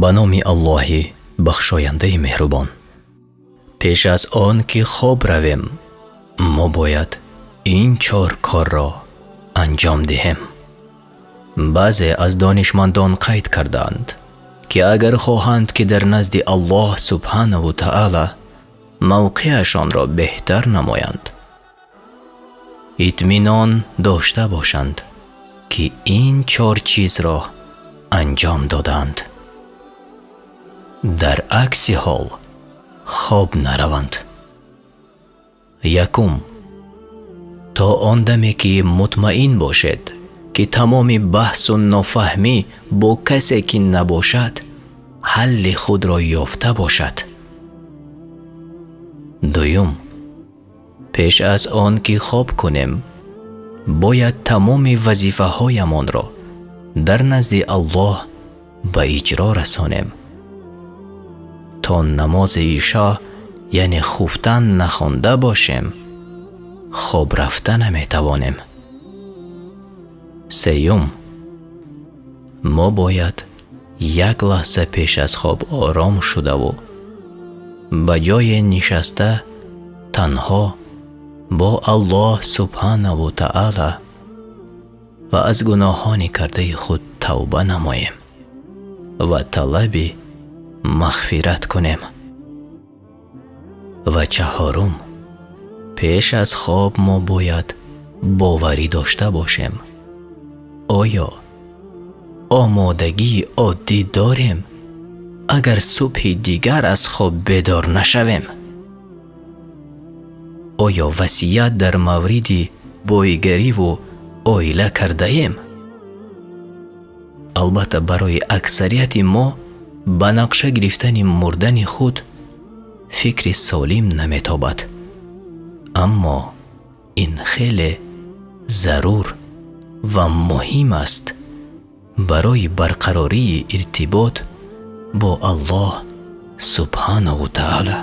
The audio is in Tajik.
Ба номи Аллоҳи бахшояндаи меҳрубон. Пеш аз он ки хоб равем, мо бояд ин чор корро анҷом диҳем. Баъзе аз донишмандон қайд кардаанд, ки агар хоҳанд, ки дар назди Аллоҳ субҳонаву таъоло мавқеашонро беҳтар намоянд, итминон дошта бошанд, ки ин чор чизро анҷом додаанд. Дар акси ҳол хоб нараванд. Якум, то он даме ки мутмаин бошед, ки тамоми баҳсу нофаҳмӣ бо касе ки набошад, ҳалли худро ёфта бошад. Дуюм, пеш аз он ки хоб кунем, бояд тамоми вазифаҳоямонро дар назди Аллоҳ ба иҷро расонем. То намози ишо, яъне хуфтан, нахонда бошем, хоб рафта наметавонем. Сеюм, мо бояд як лаҳза пеш аз хоб ором шудаву ба ҷое нишаста, танҳо бо Аллоҳ субҳонаву таъоло ва аз гуноҳони кардаи худ тавба намоем ва талаби мағфират кунем. Ва чаҳорум, пеш аз хоб мо бояд боварӣ дошта бошем: оё омодагии оддӣ дорем, агар субҳи дигар аз хоб бедор нашавем? Оё васият дар мавриди боигариву оила кардаем? Албатта, барои аксарияти мо ба нақша гирифтани мурдани худ фикри солим наметобад, аммо ин хеле зарур ва муҳим аст барои барқарории иртибот бо Аллоҳ субҳонаву таъоло.